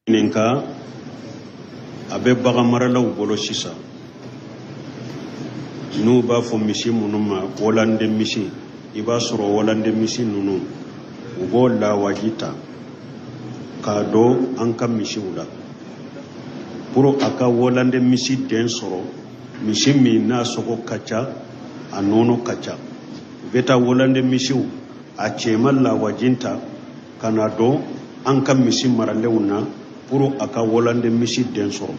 Ɲininka a bɛ bagan maralaw bolo sisan n'u b'a fɔ misi minnu ma wolanden misi, i b'a sɔrɔ wolanden misi ninnu u b'o lawaji ta k'a don an ka misiw la pour a ka wolanden misi den sɔrɔ, misi min n'a sogo ka ca, a nɔnɔ ka ca. U bɛ taa wolanden misiw a cɛman lawaji ta ka na don an ka misi maralenw na pour a ka wolanden misi den sɔrɔ,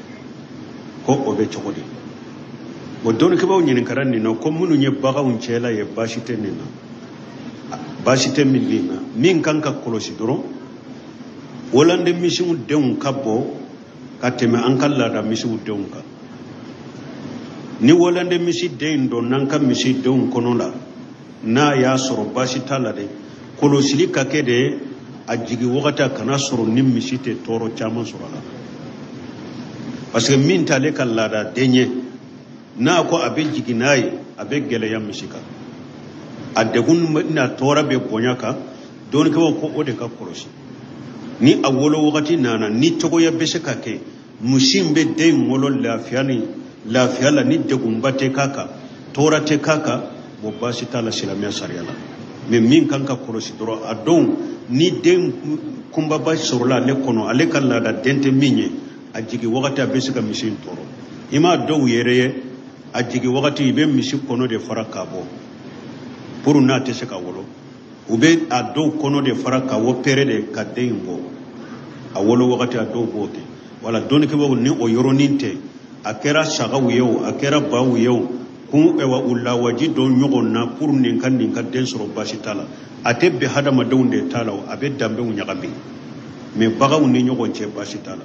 ko o bɛ cogo di? O dɔnnikɛbaaw ɲininkara nin na ko minnu ye baganw cɛla ye, baasi tɛ nin na, baasi tɛ min nin na. Min kan ka kɔlɔsi dɔrɔn, wolanden misiw denw ka bɔ ka tɛmɛ an ka laada misiw denw kan. Ni wolanden misi den donna an ka misi denw kɔnɔ la, n'a y'a sɔrɔ baasi t'a la dɛ, kɔlɔsili ka kɛ de a jigi wagati a kana sɔrɔ ni misi tɛ tɔɔrɔ caman sɔrɔ a la, parce que min t'ale ka laada den ye, n'a ko a bɛ jigin n'a ye, a bɛ gɛlɛya misi kan, a degun n'a tɔɔrɔ bɛ bonya kan. Dɔnnikɛbaaw ko o de ka kɔlɔsi. Ni a wolo wagati nana, ni cogoya bɛ se ka kɛ misi in bɛ den in wolo lafiya ni lafiya la, ni degunba tɛ k'a kan, tɔɔrɔ tɛ k'a kan, bon baasi t'a la silamɛya sariya la. Mais min kan ka kɔlɔsi dɔrɔn, a don ni den kunbaba sɔrɔla ale kɔnɔ, ale ka laada den tɛ min ye, a jigin wagati a bɛ se ka misi in tɔɔrɔ. I m'a dɔw yɛrɛ ye, a jigin wagati i bɛ misi kɔnɔ de fara k'a bɔ pour n'a tɛ se ka wolo, u bɛ a dɔw kɔnɔ de fara ka opérer de ka den in bɔ a wolo wagati, a dɔw b'o kɛ. Wala dɔnnikɛbaaw ni o yɔrɔnin tɛ, a kɛra sagaw ye o, a kɛra baw ye o, kun ɛwa u lawaji dɔ ɲɔgɔn na pour nin ka den sɔrɔ, baasi t'a la. A tɛ bɛn hadamadenw de t'a la o, a bɛ danbew ɲagami, mais baganw ni ɲɔgɔn cɛ baasi t'a la.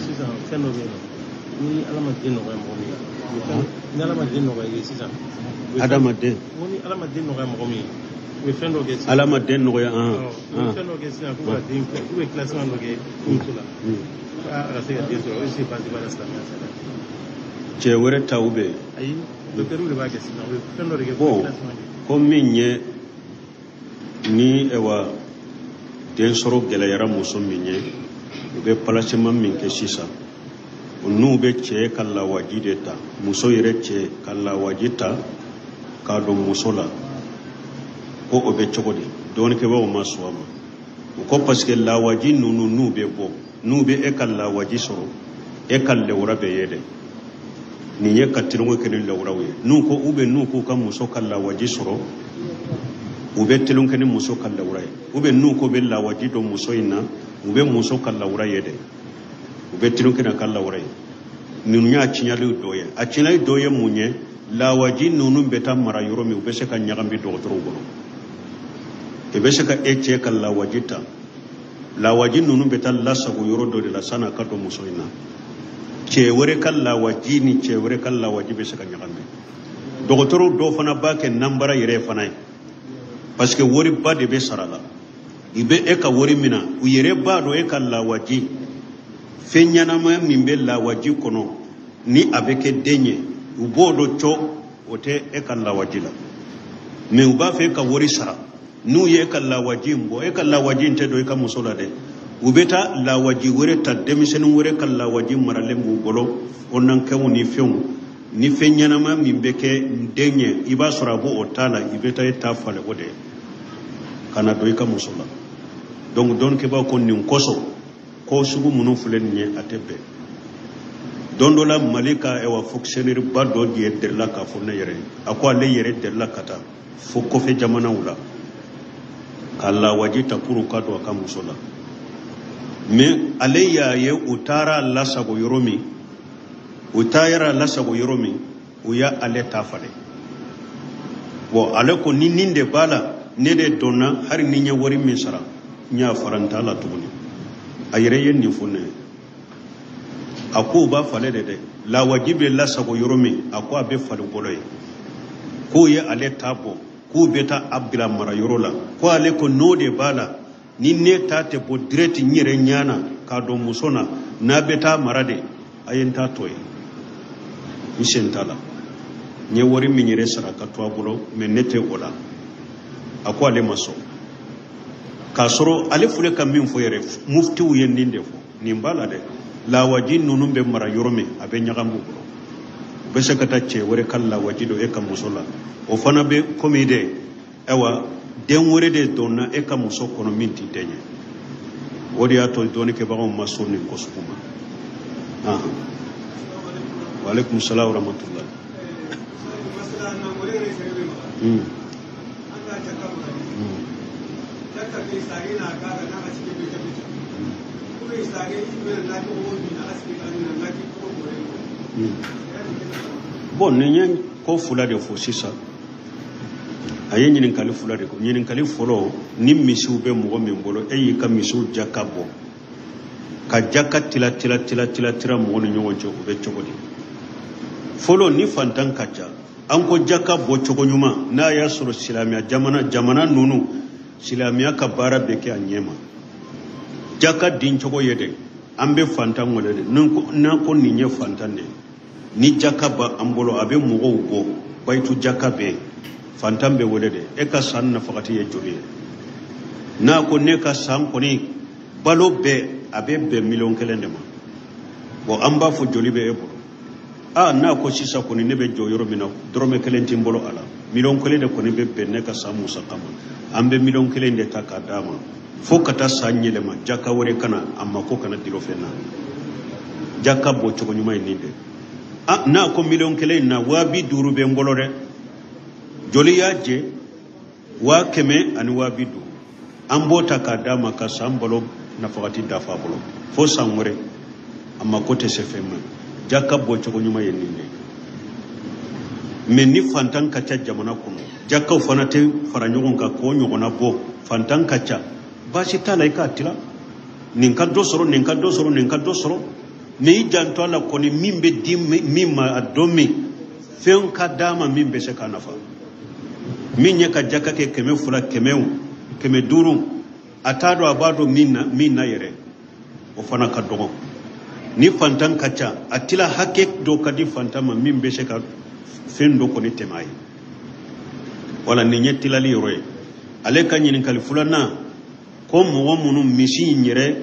Sisan fɛn dɔ bɛ yen nɔ, ni Ala ma den nɔgɔya mɔgɔ min ye, ni Ala ma den nɔgɔya i ye sisan, Adamaden. Ko ni Ala ma den nɔgɔya mɔgɔ min ye, u bɛ fɛn dɔ kɛ sisan. Ala ma den nɔgɔya an. U bɛ fɛn dɔ kɛ sisan k'u ka den, k'u bɛ classement dɔ kɛ furumuso la a ka se ka den sɔrɔ. O ye baasi b'a la silamɛya sariya? Cɛ wɛrɛ ta u bɛ. Ayi, docteur de b'a kɛ sisan, u bɛ fɛn dɔ de kɛ. Bon, classement kɛ. Ko min ye ni ɛwa den sɔrɔ gɛlɛyara muso min ye, u bɛ placement min kɛ sisan, o n'u bɛ cɛ ka lawaji de ta, muso yɛrɛ cɛ ka lawaji ta k'a don muso la, ko o bɛ cogo di? Dɔnnikɛbaaw ma sɔn a ma. U ko parce que lawaji ninnu n'u bɛ bɔ, n'u bɛ e ka lawaji sɔrɔ, e ka lewura bɛ ye dɛ, nin ye ka tulonkɛ kɛ ni lawuraw ye. N'u ko u bɛ n'u k'u ka muso ka lawaji sɔrɔ, u bɛ tulonkɛ ni muso ka lawura ye, u bɛ n'u ko bɛ lawaji don muso in na, u bɛ muso ka lawura ye dɛ, u bɛ tulonkɛ n'a ka lawura ye. Ninnu y'a tiɲɛliw dɔ ye. A tiɲɛli dɔ ye mun ye? Lawaji ninnu bɛ taa mara yɔrɔ min, u bɛ se ka ɲagami dɔgɔtɔrɔw bolo. I bɛ se ka e cɛ ka lawaji ta, lawaji ninnu bɛ taa lasago yɔrɔ dɔ de la san'a ka don muso in na. Cɛ wɛrɛ ka lawaji ni cɛ wɛrɛ ka lawaji bɛ se ka ɲagami. Dɔgɔtɔrɔw dɔw fana b'a kɛ nanbara yɛrɛ fana ye, parce que wariba de bɛ sara la. I bɛ e ka wari minɛ, u yɛrɛ b'a dɔn e ka lawaji fɛn ɲɛnama min bɛ lawaji kɔnɔ ni a bɛ kɛ den ye, u b'o dɔn cɔ o tɛ e ka lawaji la, mais u b'a fɛ e ka wari sara. N'u ye e ka lawaji in bɔ, e ka lawaji in tɛ don i ka muso la dɛ, u bɛ taa lawaji wɛrɛ ta, denmisɛnnin wɛrɛ ka lawaji maralen b'u bolo, o nankɛw ni fɛnw ni fɛn ɲɛnama min bɛ kɛ den ye, i b'a sɔrɔ a b'o ta la. I bɛ taa e ta falen o de ye ka na don i ka muso la. Donc dɔnnikɛbaaw ko nin kosɔn ko sugu minnu filɛ nin ye, a tɛ bɛn. Don dɔ la, Mali ka ɛwa fonctionnaire ba dɔ de ye delila k'a fɔ ne yɛrɛ ye, a ko ale yɛrɛ delila ka taa fo kɔfɛ jamanaw la ka lawaji ta pour ka don a ka muso la, mais ale y'a ye u taara lasago yɔrɔ min. U taara lasago yɔrɔ min, u y'ale ta falen. Bon, ale ko ni nin de b'a la, ne de donna, hali ni n ye wari min sara, n y'a fara n t'a la tuguni. A yɛrɛ ye nin fɔ ne ye. A ko u b'a falen de dɛ, lawaji bɛ lasago yɔrɔ min, a ko a bɛ falen bolo ye. K'o ye ale ta bɔ, k'u bɛ taa a bila mara yɔrɔ la. Ko ale ko n'o de b'a la, ni ne ta tɛ bɔ direct n yɛrɛ ɲɛ na k'a don muso na, n'a bɛ taa mara de, a ye n ta to yen, n sen t'a la. N ye wari min yɛrɛ sara ka to a bolo, mais ne tɛ o la. A ko ale ma sɔn. K'a sɔrɔ ale filɛ ka min fɔ yɛrɛ, muftiw ye nin de fɔ, nin b'a la dɛ. Lawaji ninnu bɛ mara yɔrɔ min, a bɛ ɲagami u bolo. U bɛ se ka taa cɛ wɛrɛ ka lawaji don e ka muso la, o fana bɛ komi dɛ, ayiwa, den wɛrɛ de donna e ka muso kɔnɔ min t'i den ye. O de y'a to dɔnnikɛbagaw ma sɔn nin ko sugu ma. Wa aleykum salaam wa rahmatulah. Bon, nin ye ko fila de fɔ sisan. A ye ɲininkali fila de ko. Ɲininkali fɔlɔ, ni misiw bɛ mɔgɔ min bolo, e y'i ka misiw jaka bɔ ka jaka tila tila tila tila tila mɔgɔ ni ɲɔgɔn cɛ, o bɛ cogo di? Fɔlɔ, ni fantan ka ca, an ko jaka bɔ cogo ɲuman, n'a y'a sɔrɔ silamɛya jamana ninnu, silamɛya ka baara bɛ kɛ a ɲɛ ma. Jaka din cogo ye dɛ, an bɛ fantan wele de, n'an ko nin ye fantan de ye, ni jaka b'an bolo, a bɛ mɔgɔw bɔ, bayitu jaka bɛ yen, fantan bɛ wele de, e ka san nafakati ye joli ye? N'a ko ne ka san kɔni balo bɛɛ a bɛ bɛn 1,000,000 de ma. Bon, an b'a fɔ joli bɛ e bolo? Aa, n'a ko sisan kɔni ne bɛ jɔ yɔrɔ min na, dɔrɔmɛ kelen tɛ n bolo a la, 1,000,000 de kɔni bɛ bɛn ne ka san musaka ma. An bɛ 1,000,000 de ta k'a d'a ma fo ka taa san yɛlɛma, jaka wɛrɛ kana a mako kana dilo fɛn na. Jaka bɔ cogo ɲuman ye nin de. Ah, n'a ko 1,000,000 in na 50,000 bɛ n bolo dɛ, joli y'a jɛ? 150,000. An b'o ta k'a d'a ma ka san balo nafakati dafa a bolo fo san wɛrɛ, a mako tɛ se fɛn ma. Jaka bɔ cogo ɲuman ye nin de. Mais ni fantan ka ca jamana kɔnɔ, jakaw fana tɛ fara ɲɔgɔn kan k'o ɲɔgɔnna bɔ, fantan ka ca, baasi t'a la, i k'a tila, nin ka dɔ sɔrɔ, nin ka dɔ sɔrɔ, nin ka dɔ sɔrɔ. Mais i janto a la kɔni, min bɛ di min ma a don min, fɛn ka d'a ma min bɛ se k'a nafa. Min ye ka jaka kɛ 200, 100, 500, a t'a dɔn a b'a dɔn min na yɛrɛ, o fana ka dɔgɔ. Ni fantan ka ca, a tila hakɛ dɔ ka di fantan ma min bɛ se ka fɛn dɔ kɔni tɛmɛ a ye. Wala nin ye tilali yɔrɔ ye. Ale ka ɲininkali filanan, ko mɔgɔ minnu misi in yɛrɛ,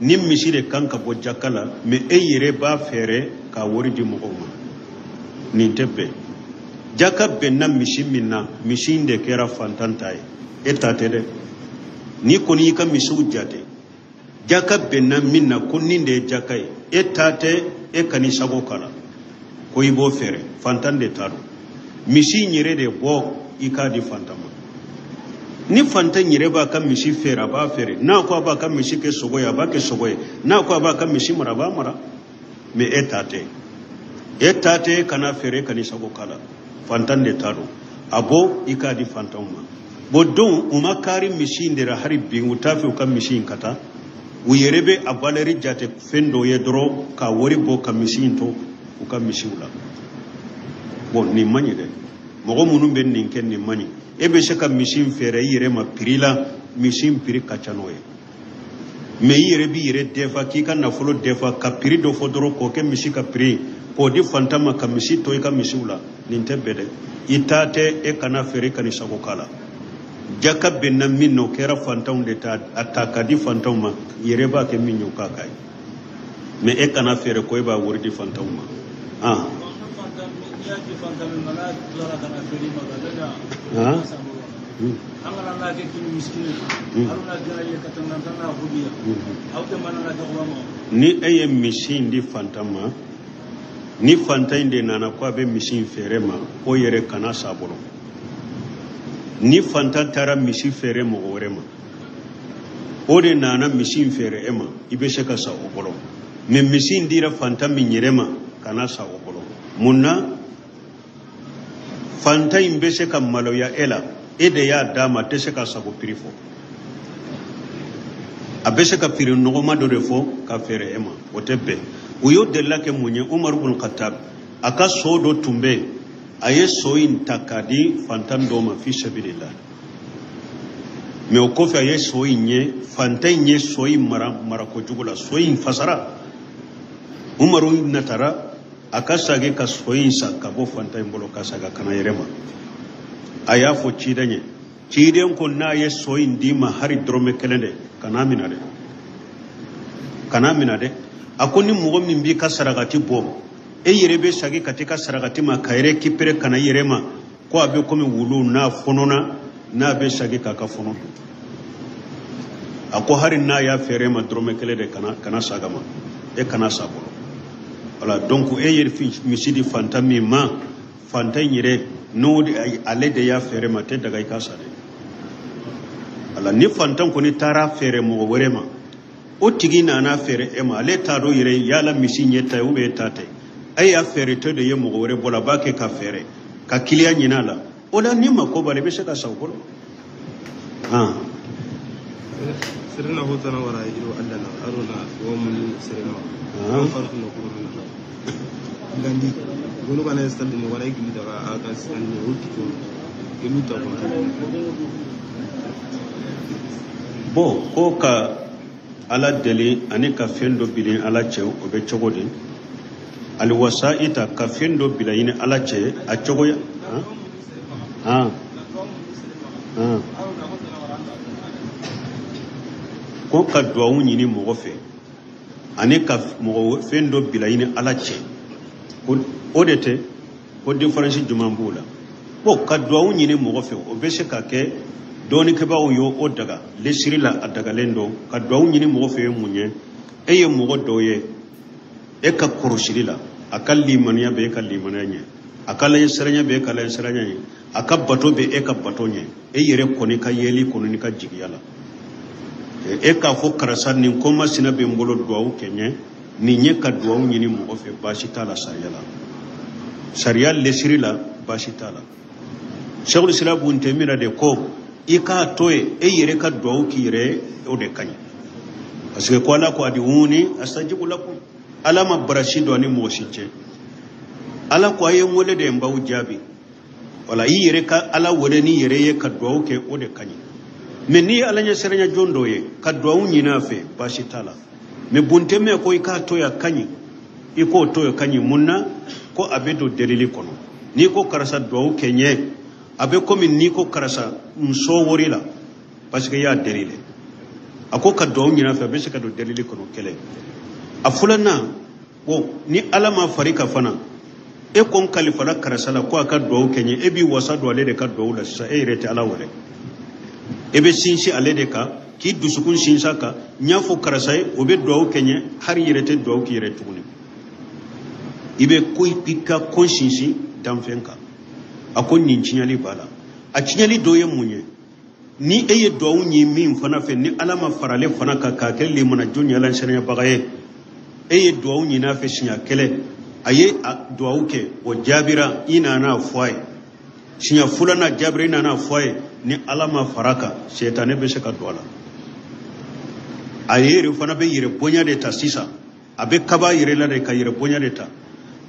ni misi de kan ka bɔ jaka la, mais e yɛrɛ b'a fɛɛrɛ k'a wari di mɔgɔw ma, nin tɛ bɛn. Jaka bɛnna misi min na, misi in de kɛra fantan ta ye, e ta tɛ dɛ. N'i kɔni y'i ka misiw jate, jaka bɛnna min na, ko nin de ye jaka ye, e ta tɛ, e kan'i sago k'a la ko i b'o fɛɛrɛ, fantan de ta don. Misi in yɛrɛ de bɔ i k'a di fantan ma. Ni fantan yɛrɛ b'a ka misi feere, a b'a feere. N'a ko a b'a ka misi kɛ sogo ye, a b'a kɛ sogo ye. N'a ko a b'a ka misi mara, a b'a mara. Mais e ta tɛ, e ta tɛ, kana feere, kan'i sago k'a la, fantan de ta don. A bɔ i k'a di fantanw ma. Bon, donc u ma kari misi in de la hali bi, u t'a fɛ u ka misi in ka taa, u yɛrɛ bɛ a valeur jate fɛn dɔ ye dɔrɔn ka wari bɔ ka misi in to u ka misiw la. Bon, nin man ɲi dɛ. Mɔgɔ minnu bɛ nin kɛ, nin man ɲi. E bɛ se ka misi in feere i yɛrɛ ma prix la, misi in prix ka ca n'o ye, mais i yɛrɛ b'i yɛrɛ dɛfa k'i ka nafolo dɛfa ka prix dɔ fɔ dɔrɔn k'o kɛ misi ka prix, k'o di fantan ma ka misi to i ka misiw la, nin tɛ bɛn dɛ. I ta tɛ, e kana feere, kan'i sago k'a la. Jaka bɛnna min na, o kɛra fantanw de ta, a ta ka di fantanw ma, i yɛrɛ b'a kɛ min ye, o k'a k'a ye. Mais e kana feere ko e b'a wari di fantanw ma. Ah, ah, ni e ye misi in di fantan ma, ni fantan in de nana ko a bɛ misi in feere ma, o yɛrɛ kana s'a bolo. Ni fantan taara misi feere mɔgɔ wɛrɛ ma, o de nana misi in feere e ma, i bɛ se ka sa o bolo. Mais misi in dira fantan min yɛrɛ ma, Kana sa o bolo. Mun na? Fantan in bɛ se ka maloya e la, e de y'a d'a ma, a tɛ se ka sago prix fɔ. A bɛ se ka prix nɔgɔma dɔ de fɔ ka feere e ma, o tɛ bɛn. U y'o delila kɛ mun ye? Umaru bun Khattab a ka so dɔ tun bɛ yen, a ye so in ta k'a di fantan dɔ ma fi sabilillah. Mais o kɔfɛ a ye so in ye, fantan in ye so in mara mara kojugu la, so in fasara. Umaru natara a ka sagi ka so in san ka bɔ fantan in bolo ka sagin ka na yɛrɛ ma. A y'a fɔ ciden ye, ciden ko n'a ye so in d'i ma hali dɔrɔmɛ kelen de, kan'a minɛ dɛ, kan'a minɛ dɛ. A ko ni mɔgɔ min b'i ka sarakati bɔ, e yɛrɛ bɛ sagi ka t'i ka sarakati ma ka récupérer ka na i yɛrɛ ma, ko a bɛ komi wulu n'a fɔnɔna, n'a bɛ sagi k'a ka fɔnɔ dun. A ko hali n'a y'a feere ma dɔrɔmɛ kelen de, kana saga ma, e kana sa bolo. Voilà, donc e yɛrɛ misi di fantan min ma, fantan in yɛrɛ n'o de ale de y'a feere ma, tɛ daga i ka sa dɛ. Voilà, ni fantan kɔni taara feere mɔgɔ wɛrɛ ma, o tigi nana feere e ma, ale t'a dɔn yɛrɛ yala misi ɲɛ ta ye ou bien e ta tɛ. E y'a feere tɔ de ye mɔgɔ wɛrɛ bolo, a b'a kɛ ka feere ka kiliyan ɲini a la. O la ni mako b'a la, i bɛ se ka sa o bolo. Serena hotana wara iro Allah na arona wa mun serena wa farku na kuma na gandi gonu kana stade ni wara igili daga aka stade o kito ilu ta ko. Bon, ko ka ala deli ani ka fɛn dɔ bila ala cɛ, o bɛ cogo di? Alwasa'ita ka fɛn dɔ bila i ni ala cɛ, a cogo ya? Ko ka duwawu ɲini mɔgɔ fɛ ani ka mɔgɔ fɛn dɔ bila i ni ala cɛ, o de tɛ ko différence jumɛn b'o la? Bon, ka duwawu ɲini mɔgɔ fɛ, o bɛ se ka kɛ dɔɔnikɛbaaw ye o daga lesiri la, a dagalen don. Ka duwawu ɲini mɔgɔ fɛ ye mun ye? E ye mɔgɔ dɔ ye, e ka kɔrɔsili la, a ka limaniya bɛ e ka limaniya ɲɛ, a ka laɲɛsiranya bɛ e ka laɲɛsiranya ɲɛ, a ka bato bɛ e ka bato ɲɛ, e yɛrɛ kɔni ka yeli kɔni n'i ka jigiya la. E k'a fɔ karisa nin ko masina bɛ n bolo, duwawu kɛ n ye, nin ye ka duwawu ɲini mɔgɔ fɛ, baasi t'a la sariya la, sariya lesiri la, baasi t'a la. Sɛkul Islam Bun Taymiya de ko i k'a to yen, e yɛrɛ ka duwawu k'i yɛrɛ ye, o de ka ɲi. Parce que ko ala ko adiwuni astajibu lakum, ala ma barasi don ani mɔgɔ si cɛ. Ala ko a ye n wele de, n b'aw jaabi. Wala i yɛrɛ ka ala wele n'i yɛrɛ ye ka duwawu kɛ, o de ka ɲi. Mais n'i ye ala ɲɛsiranya jɔn dɔ ye ka duwawu ɲini a fɛ, baasi t'a la. Mais Bun Taymiya ko i k'a to yen, a ka ɲi, i k'o to yen, ka ɲi. Mun na? Ko a bɛ don delili kɔnɔ. N'i ko karisa duwawu kɛ n ye, a bɛ komi n'i ko karisa muso wari la, parce que i y'a deli de. A ko ka duwawu ɲini a fɛ, a bɛ se ka don delili kɔnɔ kelen. A filanan, bon, ni ala ma fari ka fana, e ko n kalifala karisa la ko a ka duwawu kɛ n ye, e b'i wasa don ale de ka duwawu la sisan, e yɛrɛ tɛ ala wele. E bɛ sinsin ale de kan, k'i dusukun sinsin a kan. N y'a fɔ karisa ye, o bɛ duwawu kɛ n ye, hali i yɛrɛ tɛ duwawu k'i yɛrɛ tuguni. I bɛ ko i ka ko sinsin danfɛn kan. A ko nin tiɲɛli b'a la. A tiɲɛli dɔ ye mun ye? Ni e ye duwawu ɲini min fana fɛ, ni ala ma fara ale fana kan k'a kɛ limanajɔn ye, ala ɲɛsiranyabaga ye, e ye duwawu ɲini a fɛ siɲɛ kelen, a ye a duwawu kɛ, o jaabira, i nana a fɔ a ye. Siɲɛ filanan jaabira, i nana a fɔ a ye, ni ala ma fara kan, sɛtanɛ bɛ se ka don a la. A yɛrɛ fana bɛ yɛrɛ bonya de ta sisan, a bɛ kaba yɛrɛ la de ka yɛrɛ bonya de ta,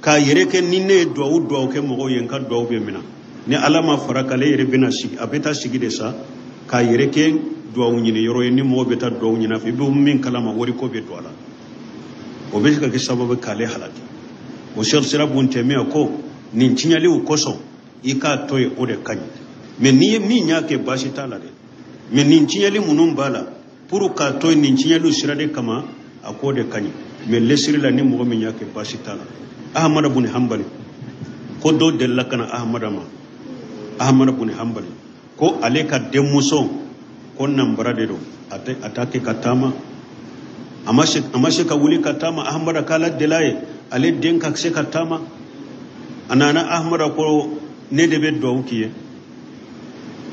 k'a yɛrɛ kɛ ni ne ye duwawu kɛ mɔgɔw ye, n ka duwawu bɛ minɛ. Ni ala ma fara kan, ale yɛrɛ bɛna sigi, a bɛ taa sigi de sa, k'a yɛrɛ kɛ duwawu ɲini yɔrɔ ye. Ni mɔgɔ bɛ taa duwawu ɲini a fɛ, i bɛ min kalama, wariko bɛ don a la, o bɛ se ka kɛ sababu ye k'ale halaki. O Sɛki Sira Bun Taymiya ko nin tiɲɛliw kosɔn i k'a to yen, o de ka ɲi. Mais n'i ye min y'a kɛ, baasi t'a la dɛ. Mais nin tiɲɛli minnu b'a la, pour k'a to yen nin tiɲɛliw sira de kama, a k'o de ka ɲi. Mais lesiri la, ni mɔgɔ min y'a kɛ, baasi t'a la. Ahmada bun Hanbali ko dɔ delila ka na Ahmada ma, Ahmada bun Hanbali ko ale ka denmuso ko nanbara de don, a t'a kɛ ka taama, a ma se ka wuli ka taama. Ahmada k'ala del'a ye ale den ka se ka taama. A nana Ahmada ko ne de bɛ duwawu k'i ye,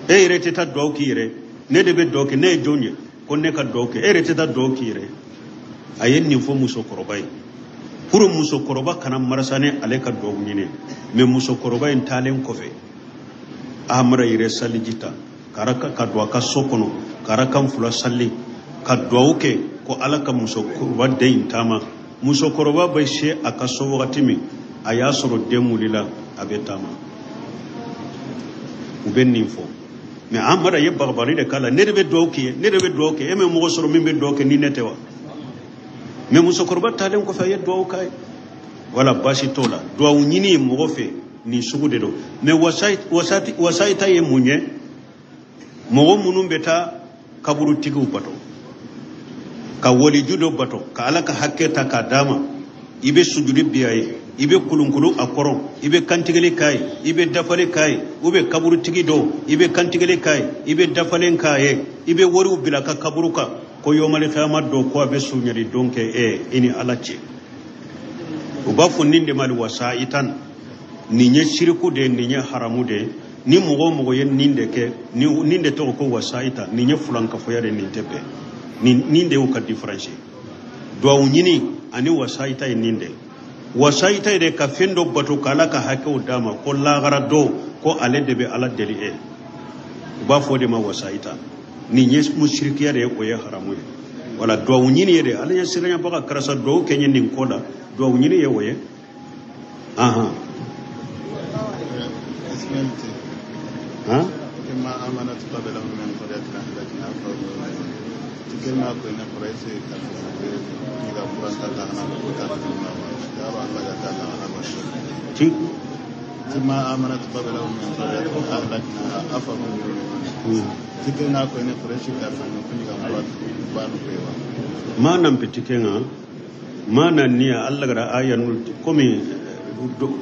e yɛrɛ tɛ taa duwawu k'i yɛrɛ, ne de bɛ duwawu kɛ, ne ye jɔn ye ko ne ka duwawu kɛ, e yɛrɛ tɛ taa duwawu k'i yɛrɛ. A ye nin fɔ musokɔrɔba ye. Pour musokɔrɔba kana marasa ni ale ka duwawu ɲini. Mais musokɔrɔba in taalen kɔfɛ, Ahamada yɛrɛ saliji ta ka don a ka so kɔnɔ, ka rakan fila sali, ka duwawu kɛ ko Ala ka musokɔrɔba den in taama. Musokɔrɔba bɛ se a ka so wagati min, a y'a sɔrɔ den wulila, a bɛ taama. U bɛ nin fɔ. Mais Ahamada ye bagabali de k'a la. Ne de bɛ duwawu k'i ye, ne de bɛ duwawu kɛ. E ma mɔgɔ sɔrɔ min bɛ duwawu kɛ ni ne tɛ wa? Mais musokɔrɔba taalen kɔfɛ, a ye duwawu k'a ye. Wala baasi t'o la. Duwawu ɲini ye mɔgɔ fɛ nin sugu de don. Mais wasayita ye mun ye? Mɔgɔ minnu bɛ taa kaburutigiw bato, ka waliju dɔ bato, ka Ala ka hakɛ ta k'a d'a ma, i bɛ sujudi bi a ye, i bɛ kulunkulu a kɔrɔ, i bɛ kantigɛli k'a ye, i bɛ dafalen k'a ye, ou bien kaburutigi dɔw, i bɛ kantigɛli k'a ye, i bɛ dafalen k'a ye, i bɛ wariw bila a ka kaburu kan, ko yomali kiyama dɔ ko a bɛ suɲɛli don kɛ e ni Ala cɛ. U b'a fɔ nin de ma wasayitan. Nin ye siriku de ye, nin ye haramu de ye. Ni mɔgɔ o mɔgɔ ye nin de kɛ, nin de tɔgɔ ko wasayita, nin ye fulankafoya de, nin tɛ bɛn. Nin de y'u ka différence. Duwawu ɲini ani wasayita ye nin de ye. Wasayita ye de ka fɛn dɔ bato k'Ala ka hakɛw d'a ma, ko lahara dɔ ko ale de bɛ Ala deli e. U b'a fɔ o de ma wasayita. Nin ye musirikiya de ye, o ye haramu ye. Wala duwawu ɲini ye de, Ala ɲɛ siranyabaga karisa duwawu kɛ n ye nin ko la, duwawu ɲini ye o ye. Ahan. ها؟ كما آمنت قبلهم من قرية أهلكناها تكلم كنا قريش إذا قرأت كما آمنت قبلهم من قرية أهلكناها أفهم تكلم كنا قريش ما نمبتكنا ما ننيا الله غرا آية كومي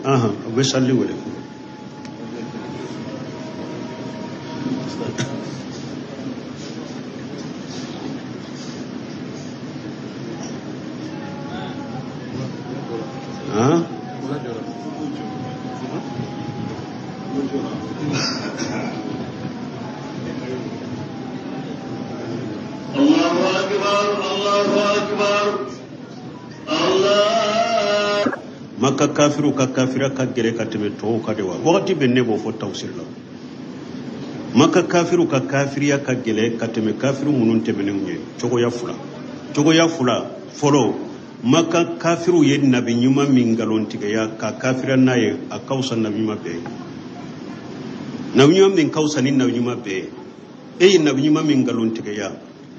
أها بسالي ولا Maka kafiru ka kafira ka gɛrɛ ka tɛmɛ tɔw ka de wa wagati bɛ ne b'o fɔ tawsir la. Maka kafiru ka kafiriya ka gɛlɛ ka tɛmɛ kafiru minnu tɛmɛnenw ye cogoya fila. Cogoya fila fɔlɔ, Maka kafiru ye nabi ɲuman min nkalontigiya ka kafira n'a ye, a ka fisa nabi ɲuman bɛɛ ye. Nabi ɲuman min ka fisa ni nabi ɲuman bɛɛ ye, e ye nabi ɲuman min nkalontigiya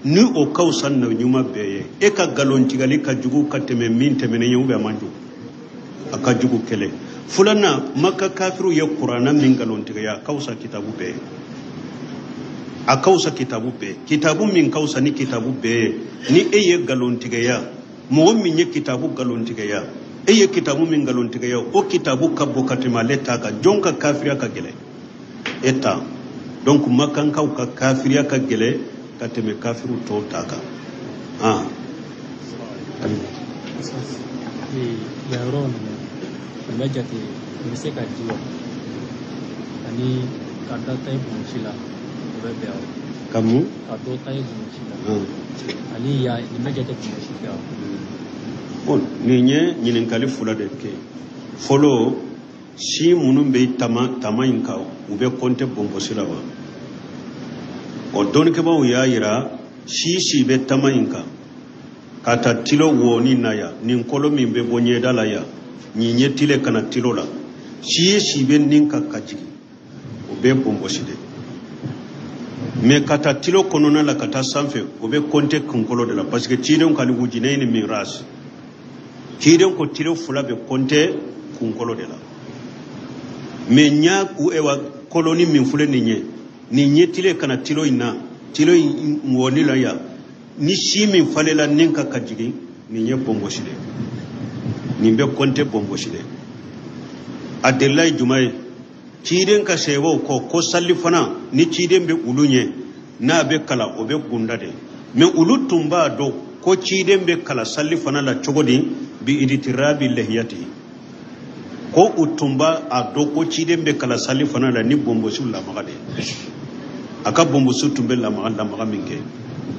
ni o ka fisa nabi ɲuman bɛɛ ye, e ka nkalontigali ka jugu ka tɛmɛ min tɛmɛnen ye ou bien a man jugu? A ka jugu kɛlɛ. Filanan, Maka kafiru ye kuranna min nkalontigiya, a ka fisa kitabu bɛɛ ye. A ka fisa kitabu bɛɛ. Kitabu min ka fisa ni kitabu bɛɛ ye, ni e ye nkalontigiya, mɔgɔ min ye kitabu nkalontigiya, e ye kitabu min nkalontigiya, o kitabu ka bon ka tɛmɛ ale ta kan. Jɔn ka kafiriya ka gɛlɛn? E ta. Donc makankaw ka kafiriya ka gɛlɛn ka tɛmɛ kafiru tɔw ta kan. Ah. Yɔrɔ ninnu o bɛ jate u bɛ se ka di wa ani ka dɔ ta i bonsi la o bɛ bɛn wa? Ka mun? Ka dɔ ta i bonsi la ani ya nin bɛ jate bonsi fɛ wa? Bon, nin ye ɲininkali fila de kɛ. Fɔlɔ, si minnu bɛ tama in kan, u bɛ kɔnte bonbosi la wa? O dɔnnikɛbaaw y'a yira si bɛ tama in kan ka taa tilo wɔni na yan, nin kolo min bɛ bɔ ɲɛda la yan, nin ye tile kana tilo la, si ye si bɛ nin kan ka jigin, o bɛ bonbosi de. Mais ka taa tilo kɔnɔna la ka taa sanfɛ, o bɛ kɔnte kunkolo de la, parce que cidenw ka wujinɛ ni min ras, ciden ko tilo fila bɛ kɔnte kunkolo de la. Mais ɲa ewa koloni min filɛ nin ye, nin ye tile kana tilo in na, tilo in wɔni la yan, ni si min falela nin kan ka jigin, nin ye bonbosi de, nin bɛ kɔnte bonbosi de. A delila ye jumɛn ye? Ciden ka sɛbɛw kɔ ko sali fana ni ciden bɛ olu ɲɛ n'a bɛ kalan o bɛ gunda de. Mais olu tun b'a dɔn ko ciden bɛ kalan sali fana la cogo di? Bi iditirabi lahiyati. Ko u tun b'a dɔn ko ciden bɛ kalan sali fana la ni bonbosiw lamaga de. A ka bonbosi tun bɛ lamaga min kɛ.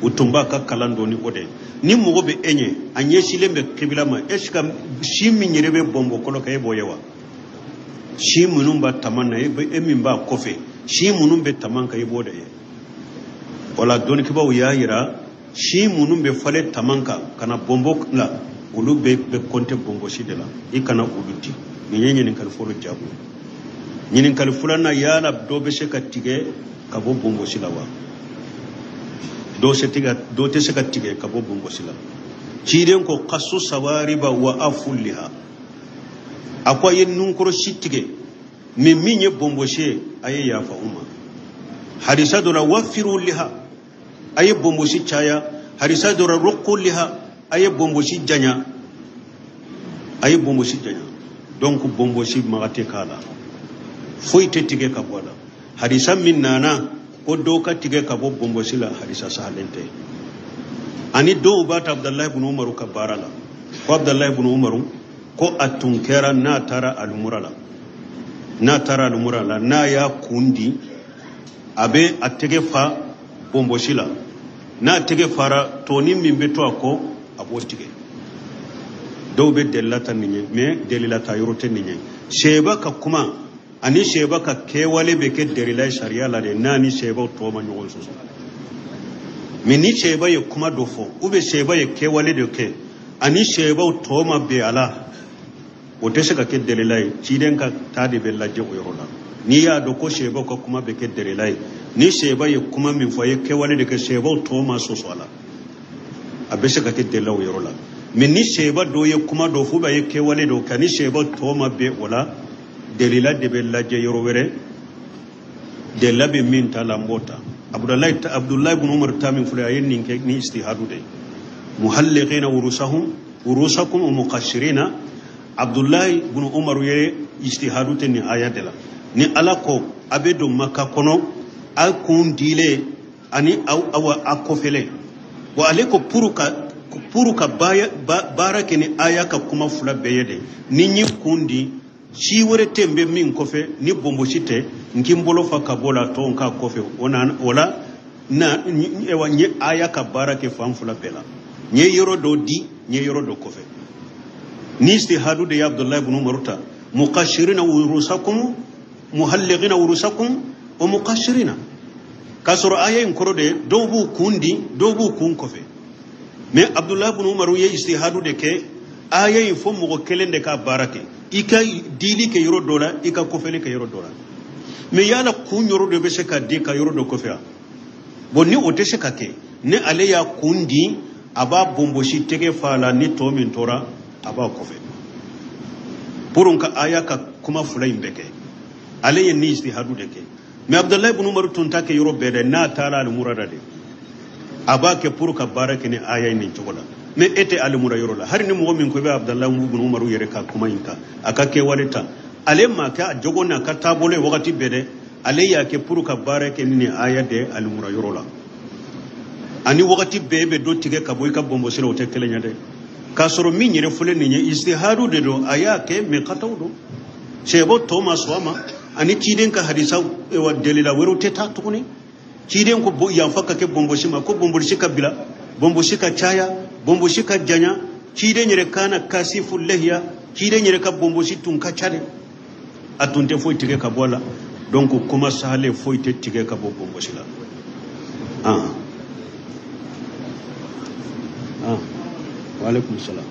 U tun b'a ka kalan dɔn ni o de ye. Ni mɔgɔ bɛ e ɲɛ, a ɲɛsilen bɛ kibila ma, est ce que si min yɛrɛ bɛ bɔnbɔkɔlɔ kan, e b'o ye wa? Si minnu b'a taman na, e min b'a kɔfɛ, si minnu bɛ taman kan, i b'o de ye. O la dɔnnikɛbaaw y'a yira, si minnu bɛ falen taman kan ka na bɔnbɔ la, olu bɛ kɔnte bɔnbɔsi de la, i kana olu di. Nin ye ɲininkali fɔlɔ jaabi ye. Ɲininkali filanan, yala dɔ bɛ se ka tigɛ ka bɔ bɔnbɔsi la wa? Dɔ tɛ se ka tigɛ ka bɔ bɔnbɔsi la. Ciden ko kasu sawariba wa afuliha, a ko a ye nunkɔrɔsi tigɛ, mɛ min ye bɔnbɔsi ye, a ye yafa u ma. Hadisa dɔ la, wafiru liha, a ye bɔnbɔsi caya. Hadisa dɔ la, ruqu liha, a ye bɔnbɔsi janya, a ye bɔnbɔsi janya. Donc bɔnbɔsi maga tɛ k'a la, foyi tɛ tigɛ ka bɔ a la. Hadisa min nana ko dɔw ka tigɛ ka bɔ bɔnbɔsi la, hadisa sahalen tɛ. Ani dɔw b'a ta Abudalayi ibn Umaru ka baara la, ko Abudalayi ibn Umaru ko a tun kɛra n'a taara alimura la, n'a taara alimura la, n'a y'a kun di, a bɛ a tɛgɛ fa bɔnbɔsi la, n'a tɛgɛ fara, tɔni min bɛ to a kɔ, a b'o tigɛ. Dɔw bɛ delila ta nin ye, mɛ delila ta yɔrɔ tɛ nin ye. Sɛba ka kuma ani sɛba ka kɛwale bɛ kɛ delila ye sariya la de, n'a ni sɛbaw tɔ ma ɲɔgɔn sɔsɔ. Mɛ ni sɛba ye kuma dɔ fɔ, ou bien sɛba ye kɛwale dɔ kɛ, ani sɛbaw tɔ ma bɛn a la, o tɛ se ka kɛ delila ye. Ciden ka taa de bɛ lajɛ o yɔrɔ la. N'i y'a dɔn ko sɛbaw ka kuma bɛ kɛ delila ye, ni sɛba ye kuma min fɔ, a ye kɛwale de kɛ, sɛbaw tɔ ma sɔsɔ a la, a bɛ se ka kɛ delila o yɔrɔ la. Mɛ ni sɛba dɔ ye kuma dɔ fɔ, ou bien a ye kɛwale dɔ kɛ, ni sɛba tɔ ma bɛn o la, delila de bɛ lajɛ yɔrɔ wɛrɛ. Delila bɛ min ta la, n b'o ta. Abudulayi ibn Umar ta min filɛ, a ye nin kɛ ni istihadu de ye. Muhalliqina urusahum urusakum wa muqassirina. Abudulayi ibn Umar ye istihadu tɛ nin aya de la. Ni Ala ko a bɛ don Maka kɔnɔ, a kun dilen ani aw a kɔfɛlen. Bon, ale ko pour ka baara kɛ ni aya ka kuma fila bɛɛ ye de, ni n ye kun di, si wɛrɛ tɛ n bɛ min kɔfɛ ni bɔnbɔsi tɛ, n k'i bolo fa ka bɔ la, tɔw k'a kɔfɛ. O la na n ye aya ka baara kɛ fan fila bɛɛ la. N ye yɔrɔ dɔ di, n ye yɔrɔ dɔ kɔfɛ. Ni istihadu de ye Abudulayi ibn Umaru ta, muqassirina urusakum muhalliqina urusakum wa muqassirina, k'a sɔrɔ aya in kɔrɔ de, dɔw b'u kun di, dɔw b'u kun kɔfɛ. Mɛ Abudulayi ibn Umaru ye istihadu de kɛ aya in fo mɔgɔ kelen de ka baara kɛ. I ka dili kɛ yɔrɔ dɔ la, i ka kɔfɛli kɛ yɔrɔ dɔ la. Mɛ yala kun yɔrɔ dɔ bɛ se ka di ka yɔrɔ dɔ kɔfɛ wa? Bon, ni o tɛ se ka kɛ, ni ale y'a kun di, a b'a bɔnbɔsi tɛgɛ fa la, ni tɔ min tora a b'a kɔfɛ. Pour ka aya ka kuma fila in bɛɛ kɛ, ale ye ni istihadu de kɛ. Mɛ Abudulayi ibn Umaru tun t'a kɛ yɔrɔ bɛɛ dɛ, n'a taara alimura de, a b'a kɛ pour ka baara kɛ ni aya in nin cogo la. Mɛ e tɛ alimura yɔrɔ la. Hali ni mɔgɔ min ko i bɛ Abudulayi ibn Umaru yɛrɛ ka kuma in ta, a ka kɛwale ta, ale ma kɛ a jogo n'a ka taabolo ye wagati bɛɛ dɛ, ale y'a kɛ pour ka baara kɛ ni nin aya de alimura yɔrɔ la. Ani wagati bɛɛ bɛ dɔ tigɛ ka bɔ i ka bɔnbɔsi la, o tɛ kelen ye dɛ. K'a sɔrɔ min yɛrɛ fɔlen nin ye istihadu de don, a y'a kɛ mɛ kataw don, sɛbɔ tɔ ma sɔn a ma. Ani ciden ka hadisa delila wɛrɛw tɛ taa tuguni. Ciden ko yanfa ka kɛ bɔnbɔsi ma, ko bɔnbɔsi ka bila, bɔnbɔsi ka caya, bɔnbɔsi ka janya. Ciden yɛrɛ kana kasifu lahiya, ciden yɛrɛ ka bɔnbɔsi tun ka ca dɛ, a tun tɛ foyi tigɛ ka bɔ a la. Donc kuma sahalen, foyi tɛ tigɛ ka bɔ bɔnbɔsi la. Wa alaikum salam.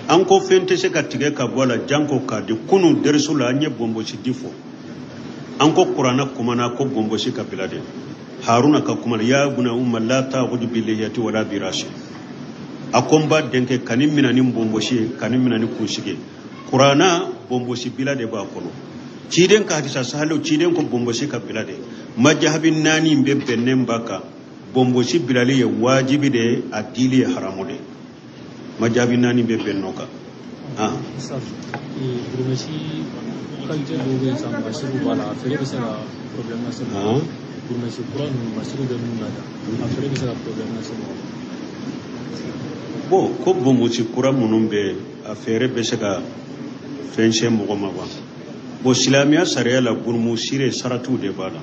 An ko fɛn tɛ se ka tigɛ ka bɔ a la, janko k'a di. Kunun derisu la, an ye bɔnbɔsi di fɔ. An ko kuranna kumana ko bɔnbɔsi ka bila de. Haruna ka kuma la, ya buna umma la ta'khudhu bi lihiyati wala bi rasi. A ko n ba denkɛ, kani mina ni bɔnbɔsi ye, kani mina ni kunsigi ye. Kuranna bɔnbɔsi bila de b'a kɔnɔ. Ciden ka hadisa sahalew, ciden ko bɔnbɔsi ka bila de. Majahabi naani bɛ bɛnnen ba kan, bɔnbɔsi bilali ye wajibi de ye, a dili ye haramu de ye. Majahabi naani bɛ bɛn n'o kan. Gurumesi qualité dɔw bɛ yen sisan, masiriw b'a la, a feere bɛ se ka problème lase mɔgɔ ma. Gurumesi kura ninnu, masiriw bɛ minnu na tan, a feere bɛ se ka problème lase mɔgɔ ma. Bon, ko bɔnbɔsi kura minnu bɛ yen, a feere bɛ se ka fɛn se mɔgɔ ma wa? Bon, silamɛya sariya la, gurumosire saratiw de b'a la.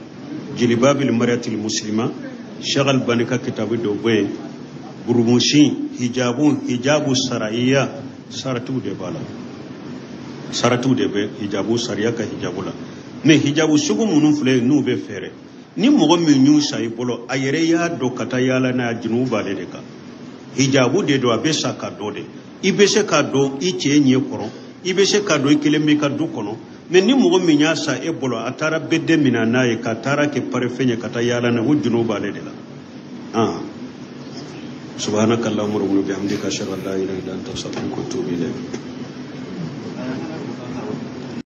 Jilibabil mariatil muslima, Sheikh Albani ka kitabu dɔ bɛ yen, burumusi hijabu, hijabu saraiya, saratiw de b'a la, saratiw de bɛ hijabu sariya ka hijabu la. Mais hijabu sugu minnu filɛ yen, n'u bɛ fɛɛrɛ ni mɔgɔ min y'u san i bolo, a yɛrɛ y'a dɔn ka taa yaala n'a ye, junubu b'ale de kan. Hijabu de don, a bɛ sa ka dɔ de, i bɛ se k'a dɔn i cɛ ɲɛ kɔrɔ, i bɛ se k'a dɔn i kelen b'i ka du kɔnɔ. Mais ni mɔgɔ min y'a san e bolo, a taara bɛɛ minɛ n'a ye, ka taara kɛ parfum ye, ka taa yaala n'a ye, o junubu b'ale de la. Subhanaka allahumma wa bihamdika, ashhadu an la ilaha illa anta, astaghfiruka wa atubu ilayk.